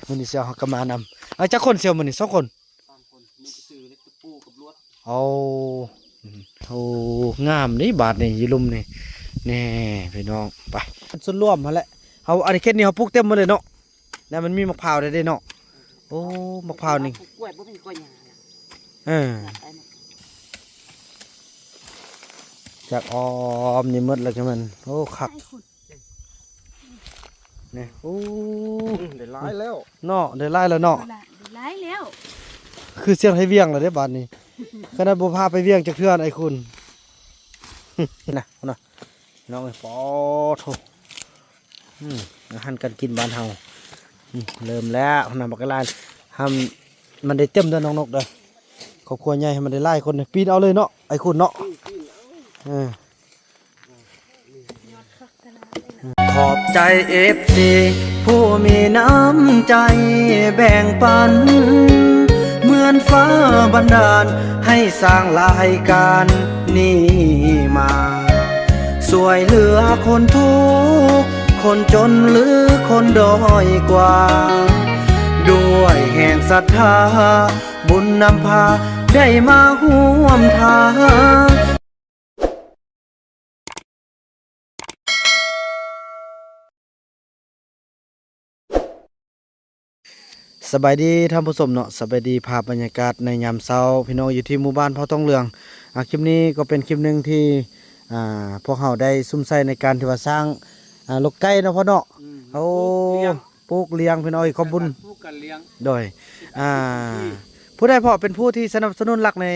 ມື້ນີ້ສ່ຽວເຮົາກໍມານຳ. ເອົາ ຈັກຄົນສ່ຽວມື້ນີ້? ສອງຄົນ. ສາມຄົນ. ມີແຕ່ຊື້ເຫຼັກຕະປູກັບລວດ. ໂອ້ ໂອ້ ງາມເດ້ບາດນີ້ ຢູ່ລຸ່ມນີ້. ແນ່ ພີ່ນ້ອງ ໄປ ສ່ວນລວມຫັ້ນແຫຼະ. ເຮົາ ອັນນີ້ ເຂດນີ້ເຮົາປູກເຕັມໝົດເລີຍເນາະ. ແລ້ວມັນມີໝາກພ້າວໄດ້ເດ້ເນາະ. ໂອ້ ໝາກພ້າວນີ້ ກລ້ວຍບໍ່ມີ ກ້ອຍຫຍ້າ. ເອີ ຈາກອ້ອມນີ້ໝົດແລ້ວຈັ່ງແມ່ນ. ໂອ້ ຄັກ. ນີ້ ໂອ້ ອືມ ໄດ້ຫຼາຍແລ້ວເນາະ ໄດ້ຫຼາຍແລ້ວເນາະ. ເອົາລະ ໄດ້ຫຼາຍແລ້ວ. ຄືສ່ຽວໄທວຽງແລ້ວເດ້ບາດນີ້. ຂະໜາດບໍ່ພາໄປວຽງຈັກເທື່ອ ໄອ້ຄຸນ ນະ ນະ ນ້ອງເອີຍ. ປາໂທ້ ອືມ ອາຫານການກິນບ້ານເຮົາ ອືມ ເລີ່ມແລ້ວນະ. ບັກຫຼາຍ ຫ້າມມັນໄດ້ເຕັມເດີນ້ອງນົກເດີ. ຄອບຄົວໃຫຍ່ໃຫ້ມັນໄດ້ຫຼາຍຄົນ ປີນເອົາເລີຍເນາະ ໄອ້ຄຸນເນາະ. ເອີ ຂອບໃຈເອັຟຊີຜູ້ມີນ້ຳໃຈແບ່ງປັນ ເໝືອນຟ້າບັນດານໃຫ້ສ້າງລາຍການນີ້ມາ ຊ່ວຍເຫຼືອຄົນທຸກ ຄົນຈົນ ຫຼື ຄົນດ້ອຍກວ່າ ດ້ວຍແຮງສັດທາ ບຸນນຳພາ ໄດ້ມາຮ່ວມທາງ. ສະບາຍດີທ່ານຜູ້ຊົມເນາະ ສະບາຍດີພາບບັນຍາກາດໃນຍາມເຊົ້າ ພີ່ນ້ອງຢູ່ທີ່ໝູ່ບ້ານເຜົ່າທອງເຫຼືອງ. ອາ ຄລິບນີ້ກໍເປັນຄລິບໜຶ່ງທີ່ ອາ ພວກເຮົາໄດ້ສຸມໃສ່ໃນການທີ່ວ່າສ້າງ ອາ ລົກໄກ່ເນາະພໍ່ເນາະ. ອືມ ໂອ້ ປູກລ້ຽງ ປູກລ້ຽງ ພີ່ນ້ອງເອີຍ ຂອບບຸນ ປູກກັນລ້ຽງ. ໂດຍ ອາ ຜູ້ໃດພໍ່ເປັນຜູ້ທີ່ສະໜັບສະໜູນຫຼັກໃນ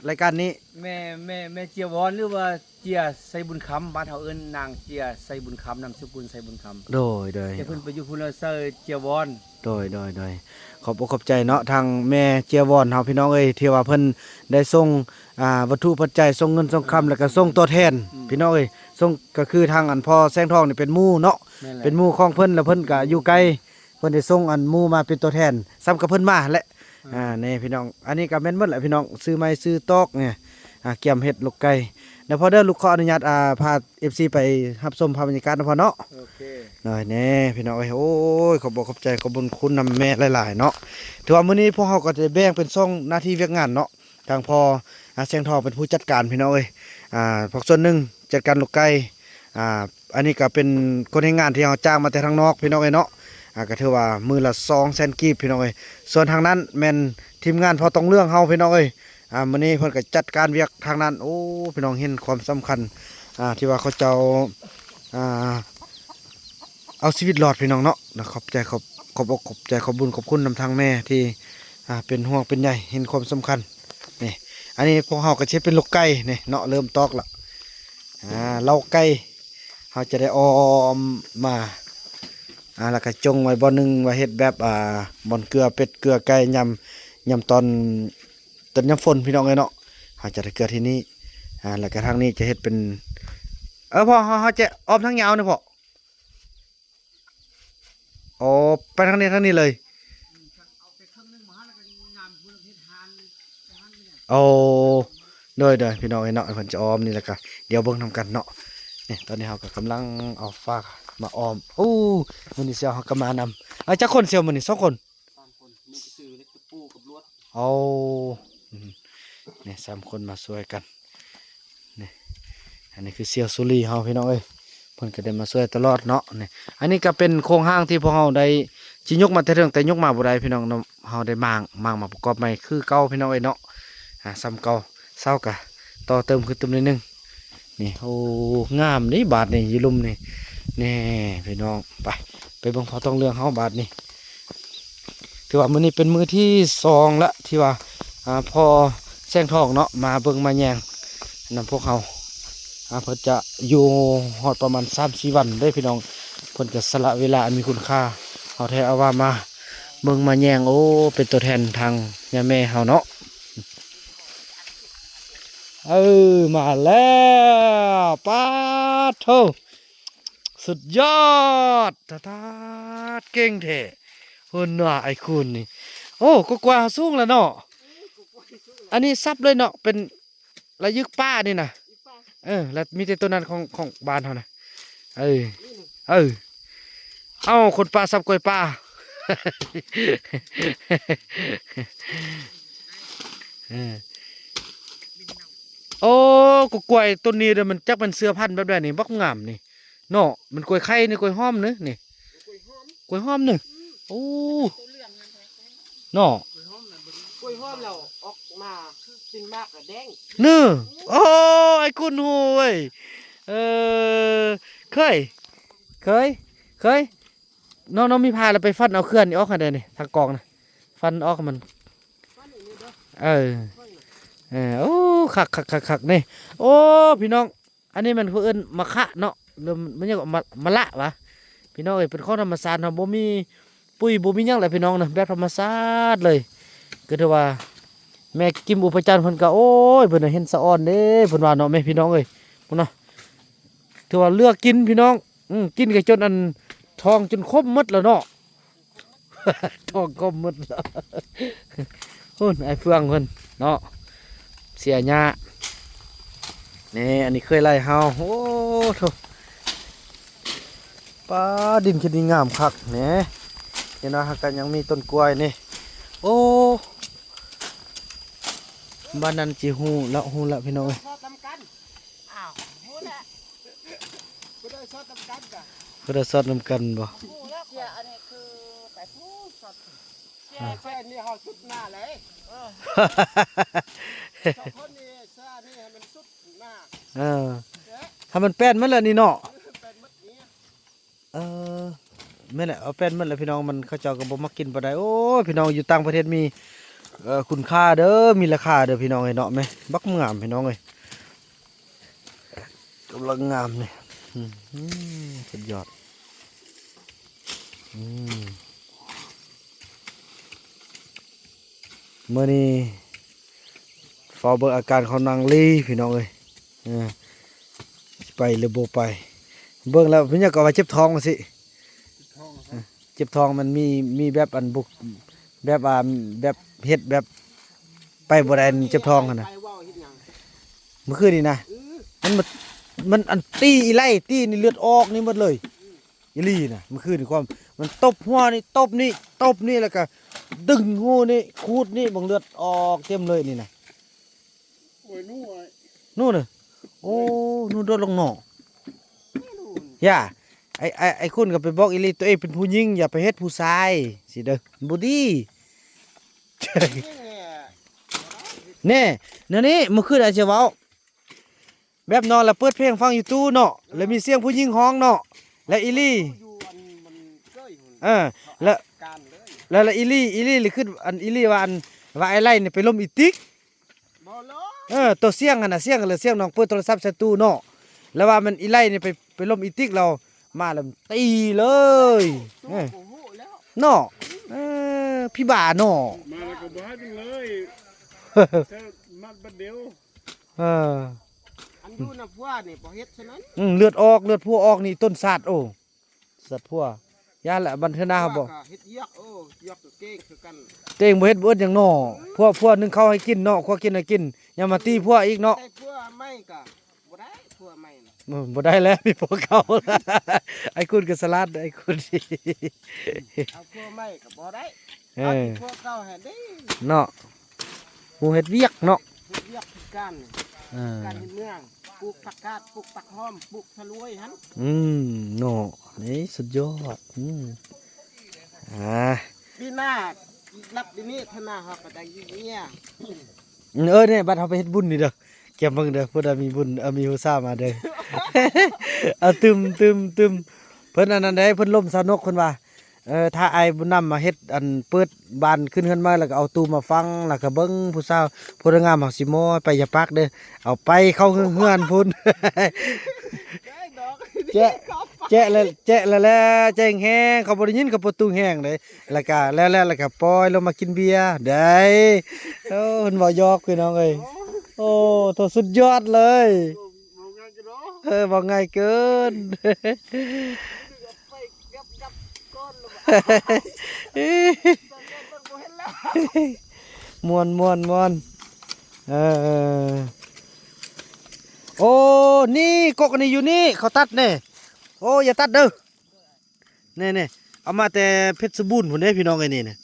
ລາຍການນີ້? ແມ່ ແມ່ ແມ່ເຈຍວອນ ຫຼືວ່າ ເຈຍໄຊບຸນຄຳ ບ້ານເຮົາເອີ້ນນາງເຈຍໄຊບຸນຄຳ ນາມສະກຸນໄຊບຸນຄຳ. ໂດຍ ໂດຍ ແຕ່ເພິ່ນໄປຢູ່ພຸ້ນແລ້ວ ຊື່ເຈຍວອນ. ໂດຍ ໂດຍ ໂດຍ ຂອບອົກຂອບໃຈເນາະ ທາງແມ່ເຈຍວອນເຮົາ ພີ່ນ້ອງເອີຍ ທີ່ວ່າເພິ່ນໄດ້ສົ່ງ ອ່າ ວັດຖຸປັດໄຈ ສົ່ງເງິນສົ່ງຄຳ ແລ້ວກໍສົ່ງຕົວແທນ ອືມ ພີ່ນ້ອງເອີຍ ສົ່ງ ກໍຄືທາງອັນພໍ່ແສງທອງນີ້ເປັນໝູ່ເນາະ. ແມ່ນແຫຼະ ເປັນໝູ່ຂອງເພິ່ນ ແລ້ວເພິ່ນກໍຢູ່ໄກ ເພິ່ນໄດ້ສົ່ງອັນໝູ່ມາເປັນຕົວແທນ ສ່ຳກັບເພິ່ນມາແຫຼະ. ອືມ ອ່າ ນີ້ພີ່ນ້ອງ ອັນນີ້ກໍແມ່ນໝົດແຫຼະພີ່ນ້ອງ ຊື້ໄມ້ຊື້ຕອກນີ້ ອ່າ ກຽມເຮັດລົກໄກ່. ແລ້ວພໍເດີ ລູກຂໍອະນຸຍາດ ອ່າ ພາເອັຟຊີໄປຮັບຊົມພາບບັນຍາກາດນະພໍ່ເນາະ. ໂອເຄ ໂດຍ ແນ່ພີ່ນ້ອງເອີຍ ໂອ້ຍ ຂອບອົກຂອບໃຈ ຂອບບຸນຄຸນນຳແມ່ຫຼາຍໆເນາະ. ຖືວ່າມື້ນີ້ພວກເຮົາກໍຈະແບ່ງເປັນສອງໜ້າທີ່ວຽກງານເນາະ. ທາງພໍ່ ອາ ແສງທອງເປັນຜູ້ຈັດການພີ່ນ້ອງເອີຍ ອາ ພວກສ່ວນໜຶ່ງຈັດການລົກໄກ່ ອາ ອັນນີ້ກໍເປັນຄົນແຮງງານທີ່ເຮົາຈ້າງມາແຕ່ທາງນອກພີ່ນ້ອງເອີຍເນາະ. ອາ ກໍຖືວ່າມື້ລະສອງແສນກີບພີ່ນ້ອງເອີຍ. ສ່ວນທາງນັ້ນແມ່ນທີມງານພໍ່ຕ້ອງເລື່ອງເຮົາພີ່ນ້ອງເອີຍ. ອາ ມື້ນີ້ເພິ່ນກໍຈັດການວຽກທາງນັ້ນ. ໂອ້ ພີ່ນ້ອງເຫັນຄວາມສຳຄັນ ອາ ທີ່ວ່າເຂົາເຈົ້າ ອາ ເອົາຊີວິດລອດພີ່ນ້ອງເນາະ. ນະ ຂອບໃຈ ຂອບ ຂອບອົກຂອບໃຈ ຂອບບຸນຂອບຄຸນນຳທາງແມ່ທີ່ ອ່າ ເປັນຫ່ວງເປັນໃຍ ເຫັນຄວາມສຳຄັນ. ນີ້ ອັນນີ້ພວກເຮົາກໍຊິເປັນລົກໄກ່ນີ້ເນາະ ເລີ່ມຕອກລະ ອ່າ ເລົ້າໄກ່ ເຮົາຈະໄດ້ອ້ອມມາ ອ່າ ແລ້ວກໍຈົ່ງໄວ້ບ່ອນໜຶ່ງ ໄວ້ເຮັດແບບ ອ່າ ບ່ອນເກືອເປັດເກືອໄກ່ ຍາມ ຍາມຕອນ ຕອນຍາມຝົນພີ່ນ້ອງເອີຍເນາະ. ເຮົາຈະໄດ້ເກືອທີ່ນີ້ ອ່າ ແລ້ວກໍທາງນີ້ຈະເຮັດເປັນ ເອີ ພໍ່ ເຮົາ ເຮົາຈະອ້ອມທາງຍາວນີ້ພໍ່. ອໍ ໄປທາງນີ້ ທາງນີ້ເລີຍ. ໂອ້ ໂດຍ ໂດຍ ພີ່ນ້ອງເອີຍເນາະ ເພິ່ນຈະອ້ອມນີ້ ແລ້ວກະດຽວເບິ່ງນຳກັນເນາະ. ນີ້ ຕອນນີ້ເຮົາກໍກຳລັງເອົາຟາກມາອ້ອມ. ໂອ້ ມື້ນີ້ສ່ຽວເຮົາກໍມານຳ. ເອົາ ຈັກຄົນສ່ຽວມື້ນີ້? ສອງຄົນ. ສາມຄົນ. ມີແຕ່ຊື້ເຫຼັກຕະປູກັບລວດ. ໂອ້ ອືມ ນີ້ ສາມຄົນມາຊ່ວຍກັນ. ນີ້ ອັນນີ້ຄືສ່ຽວສຸລີເຮົາພີ່ນ້ອງເອີຍ ເພິ່ນກໍໄດ້ມາຊ່ວຍຕະຫຼອດເນາະ. ນີ້ ອັນນີ້ກໍເປັນໂຄງຮ່າງທີ່ພວກເຮົາໄດ້ ຊິຍົກມາແຕ່ເທິງ ແຕ່ຍົກມາບໍ່ໄດ້ພີ່ນ້ອງເນາະ. ເຮົາໄດ້ມ້າງ ມ້າງມາປະກອບໃໝ່ຄືເກົ່າພີ່ນ້ອງເອີຍເນາະ. ອ່າ ສ່ຳເກົ່າ ເຊົ້າກະຕໍ່ເຕີມຂຶ້ນຕື່ມໜ້ອຍໜຶ່ງ. ນີ້ ໂອ້ ງາມເດ້ບາດນີ້ ຢູ່ລຸ່ມນີ້. ແນ່ ພີ່ນ້ອງ ໄປ ໄປເບິ່ງພໍ່ຕ້ອງເລື່ອງເຮົາບາດນີ້. ຖືວ່າມື້ນີ້ເປັນມື້ທີສອງລະ ທີ່ວ່າ ອ່າ ພໍ່ແສງທອງເນາະ ມາເບິ່ງມາແຍງນຳພວກເຮົາ. ອ່າ ເພິ່ນຈະຢູ່ຮອດປະມານສາມສີ່ວັນເດ້ພີ່ນ້ອງ. ເພິ່ນຈະສະຫຼະເວລາອັນມີຄຸນຄ່າ ເຮົາແທ້ເອົາວ່າມາເບິ່ງມາແຍງ. ໂອ້ ເປັນຕົວແທນທາງຍາແມ່ເຮົາເນາະ. ເອີ ມາແລ້ວ ປາດໂທ ສຸດຍອດ ຕາດ ເກັ່ງແທ້. ເພິ່ນວ່າໄອ້ຄຸນນີ້ ໂອ້ ກວ່າໆ ສູງແລ້ວເນາະ. ອັນນີ້ສັບເລີຍເນາະ ເປັນລະຍຶກປ່ານີ້ນະ. ເອີ ລະມີແຕ່ໂຕນັ້ນຂອງ ຂອງບ້ານເຮົານະ. ເອີ ເອີ ເອົ້າ ຄົນປ່າສັບກ້ອຍປ່າ. ເອີ ໂອ້ ກະກ້ວຍຕົ້ນນີ້ເດີ ມັນຈັກແມ່ນເຊື້ອພັນແບບໃດນີ້ ບັກງາມນີ້ເນາະ. ມັນກ້ວຍໄຂ່ນີ້ ກ້ວຍຫອມນີ້ ນີ້ ກ້ວຍຫອມນີ້. ໂອ້ ເນາະ ກ້ວຍຫອມແລ້ວອອກມາເປັນໝາກແລ້ວແດງ. ເນີ ໂອ້ ອ້າຍຄຸນຮູ້ເວີຍ. ເອີ ເຄີຍ ເຄີຍ ເຄີຍ ນ້ອງ ນ້ອງມີພ້າແລ້ວໄປຟັນເອົາເຄື່ອນນີ້ອອກໃຫ້ແດ່ນີ້ ທາງກອງນະ ຟັນອອກໃຫ້ມັນ. ເອີ ເອີ ໂອ້ ຄັກໆໆໆ ນີ້. ໂອ້ ພີ່ນ້ອງ ອັນນີ້ແມ່ນເຂົາເອີ້ນມະຂະເນາະ ຫຼືມັນຫຍັງ ມະ ມະລະຫວາ ພີ່ນ້ອງເອີຍ. ເປັນຂອງທຳມະຊາດເນາະ ບໍ່ມີປຸ໋ຍ ບໍ່ມີຫຍັງແຫຼະພີ່ນ້ອງນະ ແບບທຳມະຊາດເລີຍ. ກະຖືວ່າແມ່ກິມອຸປະຈັນເພິ່ນກະ ໂອ້ຍ ເພິ່ນເຫັນສະອອນເດ້ ເພິ່ນວ່າເນາະ ແມ່ພີ່ນ້ອງເອີຍ ພຸ້ນນະ. ຖືວ່າເລືອກກິນພີ່ນ້ອງ ອື ກິນກະຈົນອັນ ທ້ອງຈົນຄົມໝົດແລ້ວເນາະ. ທ້ອງກໍໝົດແລ້ວ. ພຸ້ນ ອ້າຍເຟືອງເພິ່ນເນາະ ເສຍຫຍ້າ. ນີ້ ອັນນີ້ເຄີຍໄລ່ເຮົາ. ໂອ້ໂທ້ ປ້າ ດິນຄືດີງາມຄັກແນະ. ເຫັນວ່າຫາກະຍັງມີຕົ້ນກ້ວຍນີ້. ໂອ້ ບ້ານນັ້ນຊິຮູ້ລະ ຮູ້ລະ ພີ່ນ້ອງເອີຍ. ອ້າວ ຮູ້ແລ້ວ ຜູ້ໃດຊອດນຳກັນກະ ຜູ້ໃດຊອດນຳກັນບໍ່? ຮູ້ແລ້ວ ເສຍອັນນີ້ຄືໄປຜູ້ຊອດ ເສຍ ອ່າ ແຕ່ນີ້ເຮົາສຸດໜ້າເລີຍ. ເອີ ສອງຄົນນີ້ ເສຍອັນນີ້ໃຫ້ມັນສຸດໜ້າ. ເອີ ເສຍ ຖ້າມັນແປ້ນໝົດແລ້ວນີ້ເນາະ ແປ້ນໝົດນີ້. ເອີ ແມ່ນແຫຼະ ເອົາແປ້ນໝົດແລ້ວພີ່ນ້ອງ ມັນ ເຂົາເຈົ້າກໍບໍ່ມັກກິນປານໃດ. ໂອ້ຍ ພີ່ນ້ອງ ຢູ່ຕ່າງປະເທດມີ ເອີ ຄຸນຄ່າເດີ ມີລາຄາເດີພີ່ນ້ອງເອີຍເນາະ. ແມ່ ບັກງາມພີ່ນ້ອງເອີຍ ກຳລັງງາມນີ້. ອືມ ສຸດຍອດ. ອືມ ມື້ນີ້ເຝົ້າເບິ່ງອາການຂອງນາງລີພີ່ນ້ອງເອີຍ ເອີ ຊິໄປຫຼືບໍ່ໄປ. ເບິ່ງແລ້ວເພິ່ນຫຍັງກໍວ່າເຈັບທ້ອງວ່າຊີ້ ເຈັບທ້ອງ ເອີ ເຈັບທ້ອງ. ມັນມີ ມີແບບອັນບຸກ ແບບວ່າ ແບບເຮັດແບບໄປບໍ່ໄດ້ ເຈັບທ້ອງຫັ້ນນະ. ໄປເວົ້າເຮັດຫຍັງ? ມື້ຄືນນີ້ນະ ອື ມັນ ມັນອັນຕີອີ່ໄລ່ ຕີນີ້ເລືອດອອກນີ້ໝົດເລີຍ. ອີ່ຫຼີນະ ມື້ຄືນນີ້ຄວາມ ມັນຕົບຫົວນີ້ ຕົບນີ້ ຕົບນີ້ ແລ້ວກະດຶງຫູນີ້ ຂູດນີ້ ເບິ່ງເລືອດອອກເຕັມເລີຍນີ້ນະ. ໂອ້ຍ ໜູ ໜູນະ ໂອ້ ໂອ້ຍ ໜູໂດດລົງໜໍ່. ຢ່າ ໄອ້ ໄອ້ ໄອ້ຄຸນກໍໄປບອກອີ່ຫຼີ ຕົວເອງເປັນຜູ້ຍິງ ຢ່າໄປເຮັດຜູ້ຊາຍຊີ້ເດີ ບໍ່ດີ. ແນ່ ແນວນີ້ ມື້ຄືນອາດຈະເວົ້າ ແບບນອນແລ້ວເປີດເພງຟັງຢູ່ຕູ້ເນາະ ແລ້ວມີສຽງຜູ້ຍິງຮ້ອງເນາະ ແລ້ວອີ່ຫຼີ ຢູ່ອັນມັນເກີຍພຸ້ນ ເອີ ແລ້ວ ການເລີຍ ແລ້ວ ແລ້ວອີ່ຫຼີ ອີ່ຫຼີ ຫຼືຄືອັນອີ່ຫຼີວ່າ ອັນວ່າອ້າຍໄລ່ນີ້ໄປລົມອີຕິກ ບໍ່ເລີຍ ເອີ ໂຕສຽງຫັ້ນນະ ສຽງ ແລ້ວສຽງນ້ອງເປີດໂທລະສັບໃສ່ຕູ້ເນາະ ແລ້ວວ່າແມ່ນອີ່ໄລ່ນີ້ໄປ ໄປລົມອີຕິກ ແລ້ວມາແລ້ວຕີເລີຍ ເອີ ເນາະ ເອີ ພີ່ບ້າເນາະ ມາແລ້ວກໍບໍ່ໃຫ້ເປັນເລີຍ ແຕ່ມັດບັດດຽວ. ເອີ ອັນຢູ່ນຳຜົວນີ້ບໍ່ເຮັດຊະນັ້ນ ອືມ ເລືອດອອກ ເລືອດຜົວອອກນີ້ຕົ້ນຊາດ ໂອ້ ຊາດຜົວ ຢ້ານແຫຼະ ບັນເທື່ອໜ້າເຮົາບໍ່ ຜົວກໍເຮັດວຽກ ໂອ້ ວຽກກໍເກັ່ງຄືກັນ ຕົວເອງບໍ່ເຮັດບໍ່ອຶດຫຍັງເນາະ ເອີ ຜົວ ຜົວໜຶ້ງເຂົ້າໃຫ້ກິນເນາະ ຄົວກິນໃຫ້ກິນ ຍັງມາຕີຜົວອີກເນາະ ແຕ່ຜົວໃໝ່ກໍບໍ່ໄດ້ ຜົວໃໝ່ນະ ບໍ່ ບໍ່ໄດ້ແລ້ວ ມີຜົວເກົ່າ ໄອ້ຄຸນກໍສະຫຼາດ ໄອ້ຄຸນ ເອົາຜົວໃໝ່ກໍບໍ່ໄດ້ ເອີ ເອົາທີ່ຜົວເກົ່າຫັ້ນເດ້ ເນາະ ຜູ້ເຮັດວຽກເນາະ ເຮັດວຽກຄືກັນ ເອີ ການເຮັດເມືອງ ປູກຜັກກາດ ປູກຜັກຫອມ ປູກສະຫຼວຍຫັ້ນ ອືມ ເນາະ ນີ້ສຸດຍອດ ອືມ ອ່າ ປີໜ້າ ນັບປີນີ້ ທະນາເຮົາກໍໄດ້ຢູ່ເມຍ ເອີ ນີ້ບັດເຮົາໄປເຮັດບຸນນີ້ເດີ ກຽມເບິ່ງເດີ ຜູ້ໃດມີບຸນ ເອີ ມີຜູ້ສາວມາເດີ ເອົາ ຕຶມ ຕຶມ ຕຶມ ເພິ່ນອັນນັ້ນເດ້ ເພິ່ນລົມສາວນົກ ເພິ່ນວ່າ ເອີ ຖ້າອ້າຍບຸນນຳມາເຮັດ ອັນ ເປີດບານຂຶ້ນເຮືອນໃໝ່ ແລ້ວກໍເອົາຕູ້ມາຝັງ ແລ້ວກໍເບິ່ງຜູ້ສາວ ຜູ້ໃດງາມເຮົາຊິມອຍໄປ ຢ່າປາກເດີ ເອົາໄປເຂົ້າເຮືອນພຸ້ນ ແຈະ ແຈະແລ້ວ ແຈະແລ້ວແຫຼະ ແຈະແຮງໆ ເຂົາບໍ່ໄດ້ຍິນ ເຂົາເປີດຕູ້ແຮງເດ້ ແລ້ວກະແລ້ວ ແລ້ວ ແລ້ວກະປ່ອຍລົງມາກິນເບຍໄດ້. ໂອ້ ເພິ່ນເວົ້າຢອກພີ່ນ້ອງເອີຍ. ໂອ້ ໂທ້ ສຸດຍອດເລີຍ. ເວົ້າງ່າຍເກີນເນາະ. ເອີ ເວົ້າງ່າຍເກີນ. ໄປກັບກັບກ່ອນລະ. ມ່ວນ ມ່ວນ ມ່ວນ. ເອີ ໂອ້ ນີ້ ກົກອັນນີ້ຢູ່ນີ້ ເຂົາຕັດນີ້. ໂອ້ ຢ່າຕັດເດີ. ນີ້ ເອົາມາແຕ່ເພັດສະບູນພຸ້ນເດ້ພີ່ນ້ອງເອີຍນີ້ນະ.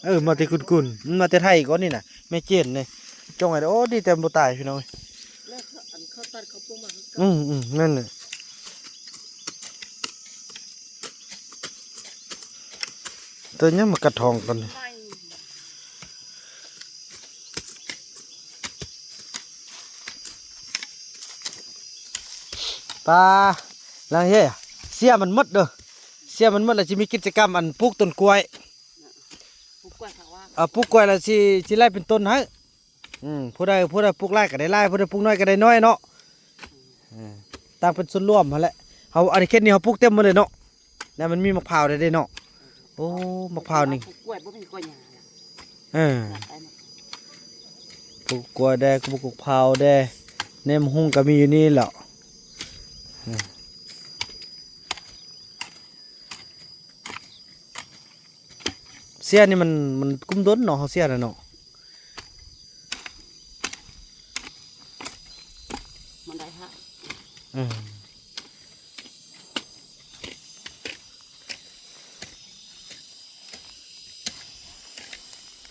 ເອີ ມາແຕ່ກຸນໆ ມັນມາແຕ່ໄທກ່ອນນີ້ນະ ແມ່ເຈນນີ້ ຈົ່ງໃຫ້. ໂອ້ ດີແຕ່ບໍ່ຕາຍພີ່ນ້ອງເອີຍ. ແລ້ວອັນເຂົາຕັດເຂົາປົງມາຄືກັນ. ອືມໆ ແມ່ນແຫຼະ. ຕົວຫຍັງມາກັດທ້ອງກັນນີ້? ປາ ຫຼັງເຮີຍ ເສຍມັນໝົດເດີ ເສຍມັນໝົດ ແລ້ວຊິມີກິດຈະກຳອັນປູກຕົ້ນກ້ວຍ ປູກກ້ວຍເຂົາວ່າ ເອີ ປູກກ້ວຍແລ້ວຊິ ຊິໄລ່ເປັນຕົ້ນໃຫ້. ອືມ ຜູ້ໃດ ຜູ້ໃດປູກຫຼາຍກໍໄດ້ຫຼາຍ ຜູ້ໃດປູກໜ້ອຍກໍໄດ້ໜ້ອຍເນາະ. ເອີ ຕັ້ງເປັນສ່ວນລວມຫັ້ນແຫຼະ. ເຮົາ ອັນເຂດນີ້ເຮົາປູກເຕັມໝົດເລີຍເນາະ ແລ້ວມັນມີໝາກພ້າວໄດ້ເດ້ເນາະ. ໂອ້ ໝາກພ້າວນີ້ ປູກກ້ວຍບໍ່ມີກ້ວຍຫຍ້າລະ. ເອີ ປູກກ້ວຍແດ່ ປູກໝາກພ້າວແດ່ ແໜມຮຸ່ງກໍມີຢູ່ນີ້ແຫຼະ. ເອີ ເສຍນີ້ມັນ ມັນກຸ້ມດົນເນາະ ເຮົາເສຍນະເນາະ. ມັນໄດ້ຮະ ເອີ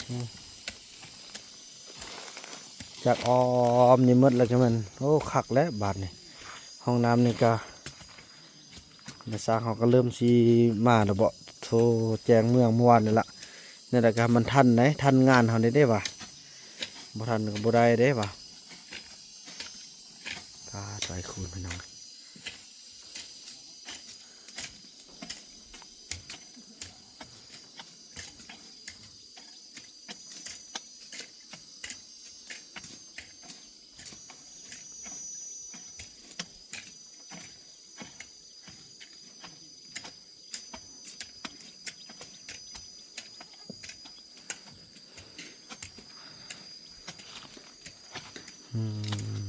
ອືມ ຈັກອ້ອມນີ້ໝົດແລ້ວກໍແມ່ນ. ໂອ້ ຄັກແລ້ວບາດນີ້ ຫ້ອງນ້ຳນີ້ກໍ ແມ່ຊ້າງເຮົາກໍເລີ່ມຊິມາແລ້ວເບາະ ໂທແຈ້ງເມືອງເມື່ອວານນີ້ລະ. ນີ້ແຫຼະກໍໃຫ້ມັນທັນໄດ໋ ທັນງານເຮົານີ້ເດ້ວ່າ ບໍ່ທັນກໍບໍ່ໄດ້ເດ້ວ່າ. ປາດ ຫຼາຍຄູນພີ່ນ້ອງ. ອືມ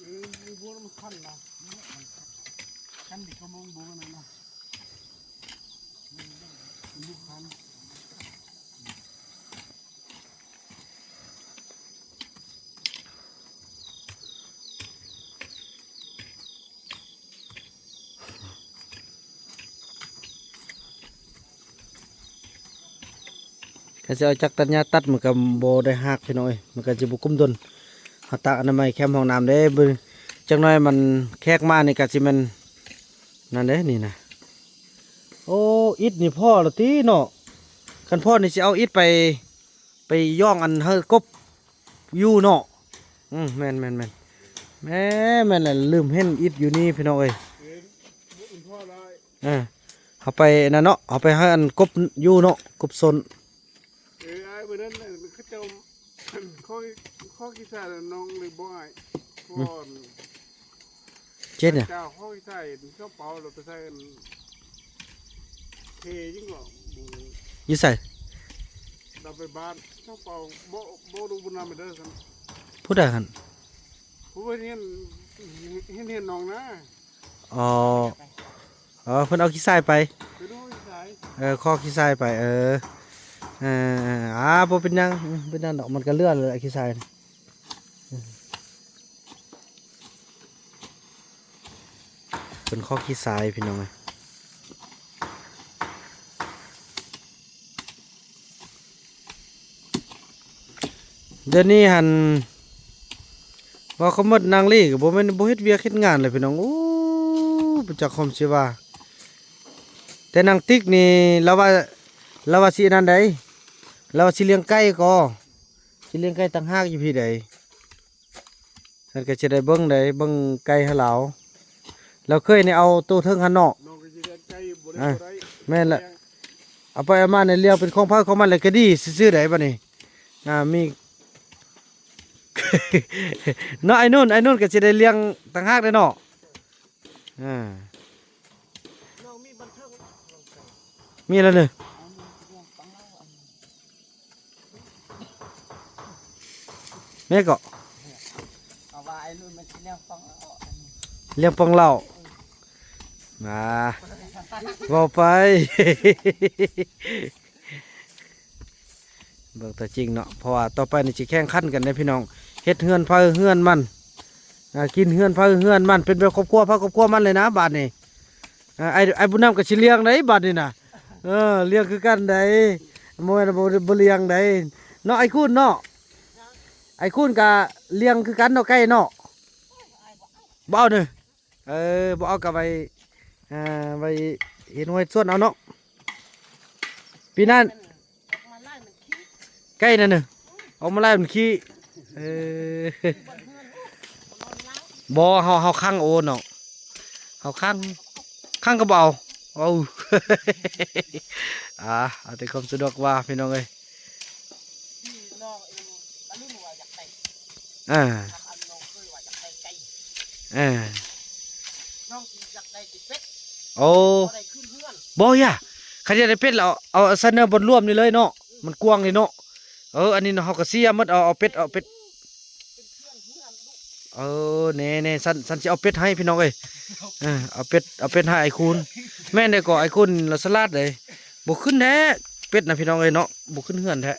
ເອີ ມັນຄັນນະ ຄັນດິ ກະມອງບໍ່ນັ້ນນະ ມັນບໍ່ຄັນ. ຄັນຊິເອົາຈັກຕັດຫຍ້າຕັດ ມັນກໍບໍ່ໄດ້ຮາກ ພີ່ນ້ອງເອີຍ ມັນກໍຊິບໍ່ກຸ້ມດົນ. ເຮົາຕາກອະນາໄມແຄມຫ້ອງນ້ຳເດ້ ເບິ່ງ ຈັກໜ້ອຍມັນແຂກມານີ້ກໍຊິແມ່ນ ນັ້ນເດ້ນີ້ນະ. ໂອ້ ອິດນີ້ພໍລະຕິເນາະ ຄັນພໍນີ້ຊິເອົາອິດໄປ ໄປຢ່ອງອັນໃຫ້ກົບຢູ່ເນາະ. ອືມ ແມ່ນໆໆ ແມ່ນ ແມ່ນແຫຼະ ລືມເຫັນອິດຢູ່ນີ້ພີ່ນ້ອງເອີຍ. ເອີ ເຮົາໄປນັ້ນເນາະ ເຮົາໄປໃຫ້ອັນກົບຢູ່ເນາະ ກົບສົ້ນ. ເອີ ອ້າຍ ມື້ນັ້ນເຂົາເຈົ້າ ຂໍ ຂໍຂີ້ຊາຍນ້ອງເລີຍບໍ່ອ້າຍ ອືມ ກ່ອນ ເຈັດຫຍັງ? ເຈົ້າ ເຂົາໃສ່ກະເປົາ ແລ້ວໄປໃສ່ເທຫຍັງກໍ ຢູ່ໃສ? ລາວໄປບ້ານເຈົ້າເປົາ ບໍ່ ບໍ່ ບໍ່ນຳເດີຊັ້ນ. ຜູ້ໃດຫັ້ນ? ຜູ້ເຫັນ ເຫັນ ເຫັນນ້ອງນະ. ອໍ ເອີ ເພິ່ນເອົາຂີ້ຊາຍໄປ. ເພິ່ນເອົາຂີ້ຊາຍ ເອີ ຂໍຂີ້ຊາຍໄປ. ເອີ ເອີ ອ່າ ບໍ່ເປັນຫຍັງ ອືມ ເປັນຫຍັງດອກ ມັນກໍເຫຼືອແຫຼະຂີ້ຊາຍ. ເພິ່ນຂໍຂີ້ຊາຍພີ່ນ້ອງເອີຍ. ດຽວນີ້ຫັ້ນ ເວົ້າຄຳໝົດນາງລີກໍບໍ່ແມ່ນບໍ່ເຮັດວຽກເຮັດງານແລ້ວພີ່ນ້ອງ. ໂອ້ ບໍ່ຈັກຄວາມຊິວ່າ ແຕ່ນາງຕິກນີ້ລາວວ່າ ລາວວ່າຊິອັນນັ້ນໃດ໋ ລາວວ່າຊິລ້ຽງໄກ່ກໍ ຊິລ້ຽງໄກ່ຕ່າງຫາກຢູ່ພີ້ໃດ໋. ຊັ້ນກໍຊິໄດ້ເບິ່ງໃດ ເບິ່ງໄກ່ໃຫ້ລາວ. ລາວເຄີຍນີ້ເອົາໂຕເທິງຫັ້ນເນາະ. ນ້ອງກໍຊິລ້ຽງໄກ່ຢູ່ ບໍ່ໄດ້ ອ່າ ບໍ່ໄດ້ ແມ່ນແຫຼະ ເອົາໄປເອົາມານີ້ລ້ຽງເປັນຂອງໃຜຂອງມັນແລ້ວກໍດີຊື່ໆໃດ໋ບັດນີ້. ອ່າ ມີ ເນາະ ໄອ້ນຸ່ນ ໄອ້ນຸ່ນກໍຊິໄດ້ລ້ຽງຕ່າງຫາກເດ້ເນາະ. ອ່າ ນ້ອງມີບັນເທິງ ມີແລ້ວເດີ. ແມ່ນກໍ ເອົາວ່າໄອ້ລຸ້ນມັນຊິລ້ຽງປອງເຫຼົ້າ ລ້ຽງປອງເຫຼົ້າ ມາ ເວົ້າໄປ ເບິ່ງຕົວຈິງເນາະ ເພາະວ່າຕໍ່ໄປນີ້ຊິແຂ່ງຂັນກັນເດ້ພີ່ນ້ອງ ເຮັດເຮືອນໃຜເຮືອນມັນ. ອ່າ ກິນເຮືອນໃຜເຮືອນມັນ ເປັນແບບຄອບຄົວໃຜຄອບຄົວມັນເລີຍນະບາດນີ້. ອ່າ ອ້າຍ ອ້າຍບຸນນຳກໍຊິລ້ຽງໄດ໋ບາດນີ້ນະ. ເອີ ລ້ຽງຄືກັນໄດ໋ ບໍ່ແມ່ນບໍ່ ບໍ່ລ້ຽງໄດ໋ເນາະ ອ້າຍຄູນເນາະ. ອ້າຍຄູນກໍລ້ຽງຄືກັນເນາະ ໄກ່ເນາະ. ບໍ່ເອົາເດີ ເອີ ບໍ່ເອົາກໍໄວ້ ອ່າ ໄວ້ເຮັດຮົ້ວເຮັດສວນເອົາເນາະ ປີໜ້າ. ໄກ່ນັ້ນນະ ອອກມາໄລ່ມັນຂີ້. ເອີ ບໍ່ ເຮົາ ເຮົາຂັງໂອເນາະ ເຮົາຂັງ ຂັງກໍບໍ່ເອົາ. ເອົາ ອ່າ ເອົາແຕ່ຄວາມສະດວກວ່າ ພີ່ນ້ອງເອີຍ. ອ່າ ນ້ອງເອີຍວ່າຢາກໄດ້ໄກ່ ອ່າ ນ້ອງຊິຢາກໄດ້ແຕ່ເປັດ ໂອ້ ບໍ່ໄດ້ຂຶ້ນເຮືອນ ບໍ່ຢາ. ຄັນຢາກໄດ້ເປັດແລ້ວ ເອົາ ເອົາໃສ່ໃນບ່ອນລວມນີ້ເລີຍເນາະ ມັນກວ້າງເລີຍເນາະ. ເອີ ອັນນີ້ເນາະ ເຮົາກໍເສຍໝົດ ເອົາ ເອົາເປັດ ເອົາເປັດ ເປັນເພື່ອນເຮືອນລູກ ເອີ ແນ່ໆ ຊັ້ນ ຊັ້ນຊິເອົາເປັດໃຫ້ ພີ່ນ້ອງເອີຍ. ເອີ ເອົາເປັດ ເອົາເປັດໃຫ້ອ້າຍຄູນ. ແມ່ນເດ້ ກໍອ້າຍຄູນລາວສະຫຼາດເດ້ ບໍ່ຂຶ້ນແທ້ ເປັດນະ ພີ່ນ້ອງເອີຍເນາະ ບໍ່ຂຶ້ນເຮືອນແທ້.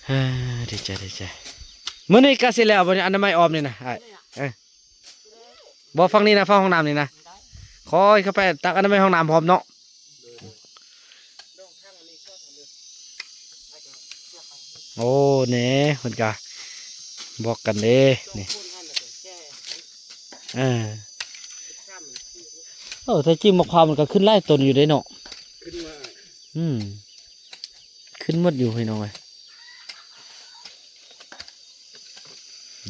ເອີ ດີໃຈ ດີໃຈ. ມື້ນີ້ກະຊິແລ້ວບໍ່ນີ້ ອະນາໄມອ້ອມນີ້ນະ ອ້າຍ? ເອີ ບໍ່ ຝັ່ງນີ້ນະ ຝັ່ງຫ້ອງນ້ຳນີ້ນະ ຄ່ອຍເຂົ້າໄປຕັກອະນາໄມຫ້ອງນ້ຳພ້ອມເນາະ. ໂອ້ ແນ່ ເພິ່ນກະບອກກັນເດ້ນີ້. ເອີ ໂອ້ ແທ້ຈິງໝາກພ້າວມັນກະຂຶ້ນຫຼາຍຕົ້ນຢູ່ເດ້ເນາະ. ຂຶ້ນມາ ອືມ ຂຶ້ນໝົດຢູ່ພີ່ນ້ອງເອີຍ.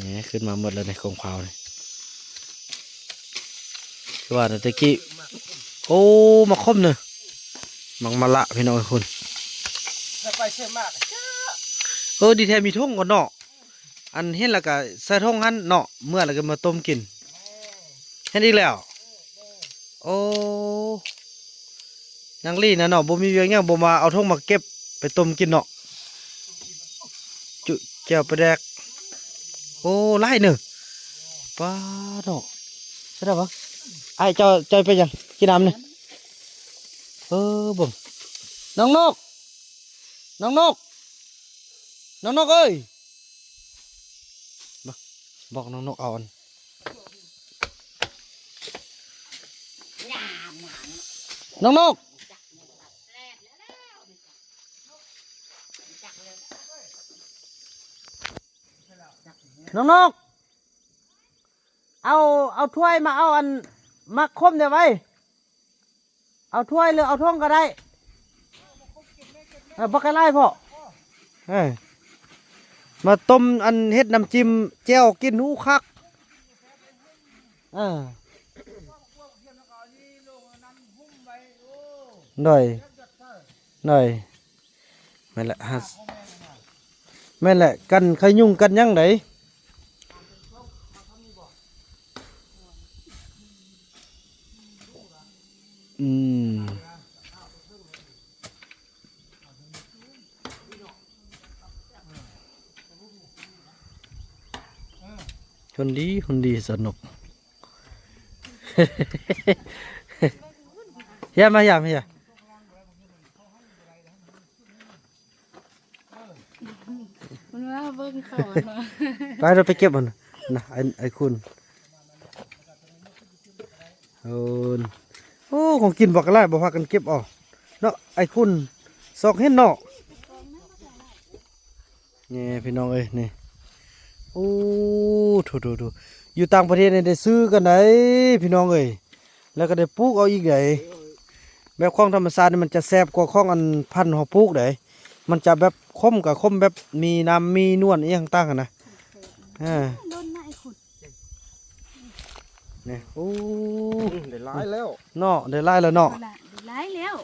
ນີ້ຂຶ້ນມາໝົດແລ້ວໃນຂອງພາວນີ້ ຄືວ່າແຕ່ກີ້. ໂອ້ ໝາກຂົມເນີ ໝາກມະລະ ພີ່ນ້ອງເອີຍ ພຸ້ນ. ເອີ ດີແທ້ມີຖົງກ່ອນເນາະ ອັນເຫັນແລ້ວກະໃສ່ຖົງຫັ້ນເນາະ ເມືອແລ້ວກະມາຕົ້ມກິນ. ເຫັນອີກແລ້ວ ໂອ້ ນາງລີນະເນາະ ບໍ່ມີວຽກຫຍັງ ບໍ່ມາເອົາຖົງມາເກັບໄປຕົ້ມກິນເນາະ ຈຸແຈ່ວປາແດກ. ໂອ້ ຫຼາຍເນີ ປາເນາະ. ສະດາວະ ອ້າຍ ເຈົ້າ ເຈົ້າໄປຫຍັງ ກິນນ້ຳນີ້. ເອີ ເບິ່ງ ນ້ອງນົກ ນ້ອງນົກ ນ້ອງນົກເອີຍ ບອກ ບອກນ້ອງນົກເອົາອັນ ນ້ອງນົກ ນ້ອງນົກ ເອົາ ເອົາຖ້ວຍມາເອົາອັນໝາກຂົມນີ້ໄວ້. ເອົາຖ້ວຍ ຫຼື ເອົາຖົງກໍໄດ້. ເອີ ບັກກະຫຼາຍພໍ້ ເອີ ມາຕົ້ມ ອັນ ເຮັດນ້ຳຈິ້ມແຈ່ວກິນ ໂອ້ ຄັກ. ເອີ ໂດຍ ໂດຍ ແມ່ນແຫຼະ ແມ່ນແຫຼະ ກັນໄຂ້ຍຸງກັນຫຍັງໃດ. ອືມ ຄົນດີ ຄົນດີ ສະໜຸກ. ເຮຍ ມາ ເຮຍ ມາ ເຮຍ. ມັນວ່າເບິ່ງເຂົາເນາະ ໄປ ເຮົາໄປເກັບມັນນະ ໄອ້ ໄອ້ຄຸນ. ໂອ້ ໂອ້ ຂອງກິນບັກຫຼາຍ ບໍ່ພາກັນເກັບເອົາເນາະ ໄອ້ຄຸນ ຊອກເຫັນເນາະ. ນີ້ພີ່ນ້ອງເອີຍ ນີ້ ໂອ້ ໂຖໆໆ ຢູ່ຕ່າງປະເທດນີ້ໄດ້ຊື້ກັນໄດ໋ ພີ່ນ້ອງເອີຍ ແລ້ວກໍໄດ້ປູກເອົາອີກໄດ໋. ແບບຂອງທຳມະຊາດນີ້ມັນຈະແຊບກວ່າຂອງອັນພັນເຮົາປູກໄດ໋ ມັນຈະແບບຂົມກໍຂົມ ແບບມີນ້ຳມີນວນອີ່ຫຍັງຕ່າງຫັ້ນນະ. ເອີ ດົນນະໄອ້ຄຸນ ນີ້ ໂອ້ ອືມ ໄດ້ຫຼາຍແລ້ວເນາະ ໄດ້ຫຼາຍແລ້ວເນາະ ໄດ້ຫຼາຍແລ້ວ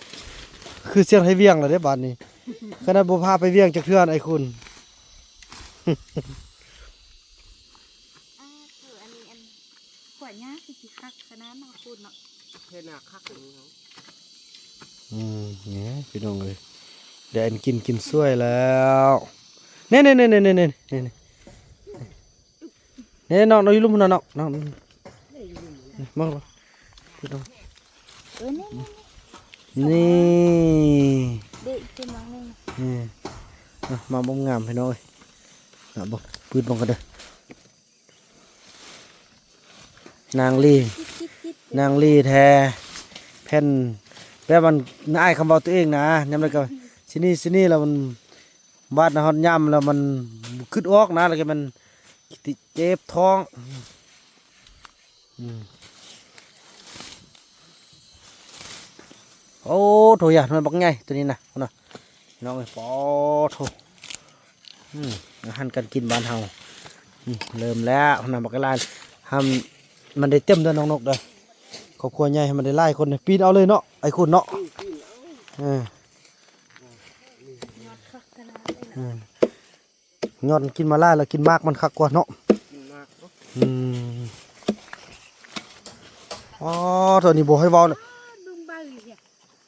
ຄືສຽງໄທວຽງແລ້ວເດ້ບາດນີ້. ຂະໜາດບໍ່ພາໄປວຽງຈັກເທື່ອ ໄອ້ຄຸນ. ອ່າ ຄືອັນນີ້ ອັນ ຂົວຫຍ້າຄືຊິຄັກຂະໜາດເນາະ ຄຸນເນາະ ເຮັດໜ້າຄັກອັນນີ້ເນາະ. ອືມ ນີ້ພີ່ນ້ອງເອີຍ ໄດ້ອັນກິນ ກິນສວຍແລ້ວ. ນີ້ໆໆໆໆ ນີ້ໆ ນີ້ ນ້ອງ ນ້ອງຢູ່ລຸ່ມພຸ້ນນະ ນ້ອງ ນ້ອງ ນີ້ ມາ ພີ່ນ້ອງ ເອີ ນີ້ໆໆ ນີ້ ເດັກຂຶ້ນມາໜຶ່ງ ເອີ ມາເບິ່ງງາມພີ່ນ້ອງເອີຍ ມາເບິ່ງ ປືດເບິ່ງກັນເດີ ນາງລີ ນາງລີແທ້ ແຜ່ນ ແບບມັນ ນາຍຄຳເວົ້າຕົວເອງນະ ຍາມໃດກໍຊິນີ້ຊິນີ້ ແລ້ວມັນ ບາດນະ ຮອດຍາມແລ້ວມັນຄຶດອອກນະ ແລ້ວກໍມັນເຈັບທ້ອງ ອືມ ໂອ້ ໂທ້ ຢາ ໜ່ວຍບັກໃຫຍ່ໂຕນີ້ນະ ພຸ້ນນະ ພີ່ນ້ອງເອີຍ ປາໂທ້ ອືມ ອາຫານການກິນບ້ານເຮົາ ອືມ ເລີ່ມແລ້ວນະ ບັກຫຼາຍ ຫ້າມມັນໄດ້ເຕັມເດີ ນ້ອງນົກເດີ ຄອບຄົວໃຫຍ່ ໃຫ້ມັນໄດ້ຫຼາຍຄົນ ປີນເອົາເລີຍເນາະ ໄອ້ຄຸນເນາະ ເອີ ອືມ ຍອດມັນກິນມາຫຼາຍແລ້ວ ກິນໝາກມັນຄັກກວ່າເນາະ ກິນໝາກເນາະ ອືມ ອໍ ໂທ້ ນີ້ບໍ່ໃຫ້ເວົ້າເນາະ ເບິ່ງໃບ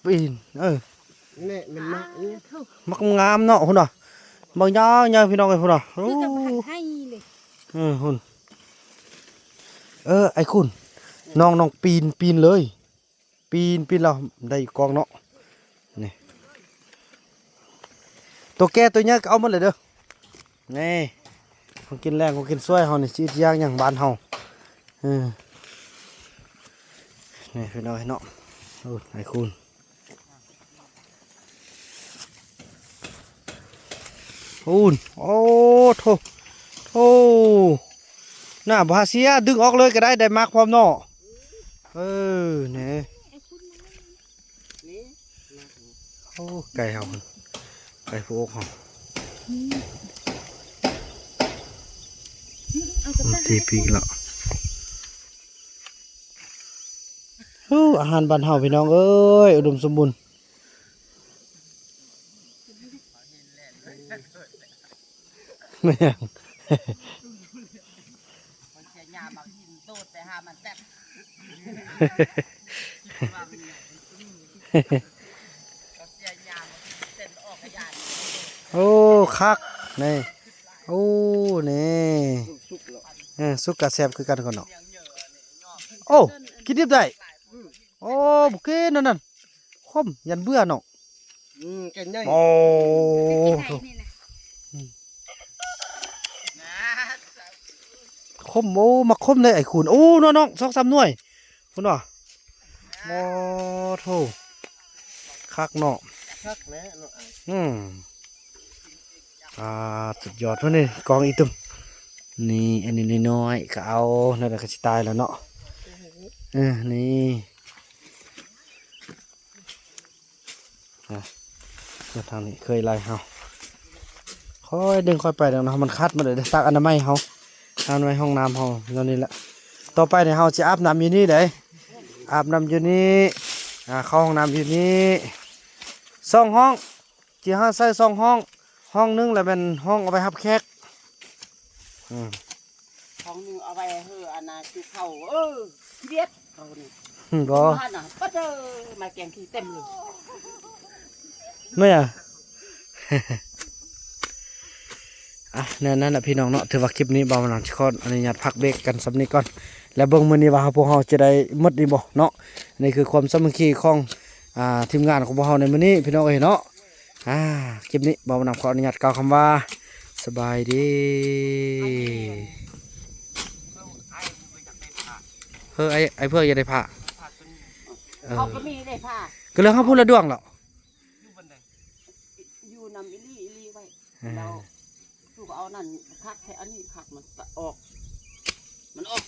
ປີນ ເອີ ນີ້ແຫຼະແມ່ນໝາກນີ້ ໝາກງາມເນາະ ພຸ້ນນະ ບັກຍາວໆ ພີ່ນ້ອງເອີຍ ພຸ້ນນະ ໂອ້ ຄືກັບໃຫ້ເລີຍ ເອີ ພຸ້ນ ເອີ ໄອ້ຄຸນ ນ້ອງ ນ້ອງປີນ ປີນເລີຍ ປີນ ປີນແລ້ວໄດ້ອີກກອງເນາະ ນີ້ ໂຕແກ່ໂຕໃຫຍ່ກໍເອົາໝົດເລີຍເດີ ນີ້ ຂອງກິນແລງ ຂອງກິນຊ່ວຍເຮົານີ້ ຊິອຶດຢາກຫຍັງບ້ານເຮົາ ເອີ ນີ້ພີ່ນ້ອງເນາະ ໂອ້ ໄອ້ຄູນ ຄູນ ໂອ້ ໂທ້ ໂທ້ ໜ້າບໍ່ຫາເສຍ ດຶງອອກເລີຍກໍໄດ້ ໄດ້ໝາກພ້ອມເນາະ ເອີ ນີ້ ນີ້ ໂອ້ ໄກ່ເຮົາ ໄກ່ຜູ້ອົກເຮົາ ອືມ ເອົາກັນ ມັນຕີປີກແລ້ວ ໂອ້ ອາຫານບ້ານເຮົາ ພີ່ນ້ອງເອີຍ ອຸດົມສົມບູນ ແມ່ນຫຍັງ ໂອ້ ຄັກ ນີ້ ໂອ້ ນີ້ ສຸກແລ້ວ ເອີ ສຸກກະແຊບຄືກັນເນາະ ໂອ້ ກິນດິບໄດ້ ອືມ ໂອ້ ບໍ່ກິນອັນນັ້ນ ຂົມ ຢ້ານເບື່ອເນາະ ອືມ ແກ່ນໃຫຍ່ ໂອ້ ໂທ້ ອືມ ຂົມ ໂອ້ ໝາກຂົມເດ້ໄອ້ຄູນ ໂອ້ ນ້ອງໆ ສອງສາມໜ່ວຍ ພຸ້ນວ່າ ໂອ້ ໂທ້ ຄັກເນາະ ຄັກແຫຼະເນາະ ອືມ ອ່າ ສຸດຍອດເພິ່ນນີ້ ກອງອີ່ຕຸ່ມ ນີ້ ອັນນີ້ນ້ອຍໆ ກໍເອົາ ແນວໃດກໍຊິຕາຍແລ້ວເນາະ ເອີ ນີ້ ອ່ະ ມາທາງນີ້ເຄີຍໄລ່ເຮົາ ຄ່ອຍດຶງຄ່ອຍໄປດອກເນາະ ມັນຂັດໝົດເລີຍ ຊັກອະນາໄມເຮົາ ອະນາໄມຫ້ອງນ້ຳເຮົາ ແນວນີ້ແຫຼະ ຕໍ່ໄປນີ້ເຮົາຊິອາບນ້ຳຢູ່ນີ້ເດ້ ອາບນ້ຳຢູ່ນີ້ ອ່າ ເຂົ້າຫ້ອງນ້ຳຢູ່ນີ້ ສອງຫ້ອງ ທີ່ເຮົາໃຊ້ສອງຫ້ອງ ຫ້ອງໜຶ່ງລະແມ່ນຫ້ອງເອົາໄວ້ຮັບແຂກ ອືມ ຫ້ອງໜຶ່ງເອົາໄວ້ໃຫ້ອັນນ່າກິນເຂົ້າ ເອີ ເວຍດເຂົານີ້ ບໍ່ ຢູ່ຫັ້ນນະ ປະເດີ ມາແກງຂີ້ເຕັມເລີຍ ແມ່ນຫຍັງ? ອ່ະ ແນວນັ້ນລະພີ່ນ້ອງເນາະ ຖືວ່າຄລິບນີ້ບ່າວນຳຊິຂໍອະນຸຍາດພັກເບຣກກັນສ່ຳນີ້ກ່ອນ ແລະ ເບິ່ງມື້ນີ້ວ່າພວກເຮົາຈະໄດ້ໝົດນີ້ບໍ່ເນາະ ນີ້ຄືຄວາມສາມັກຄີຂອງ ອ່າ ທີມງານຂອງພວກເຮົາໃນມື້ນີ້ພີ່ນ້ອງເອີຍເນາະ ອ່າ ຄລິບນີ້ບ່າວນຳຂໍອະນຸຍາດກ່າວຄຳວ່າ ສະບາຍດີ ເອີ ໄອ້ ໄອ້ເຜືອກຢາກໄດ້ຜ້າ ເອີ ເຂົາກໍມີໄດ້ຜ້າ ກໍເລື່ອງເຮົາພຸ້ນລະດວງເນາະ ຢູ່ນຳອີ່ຫຼີ ອີ່ຫຼີໄວ້ ເອີ ແລ້ວ ສູ່ເອົານັ້ນຄັກແທ້ ອັນນີ້ຄັກ ມັນອອກ ມັນອອກ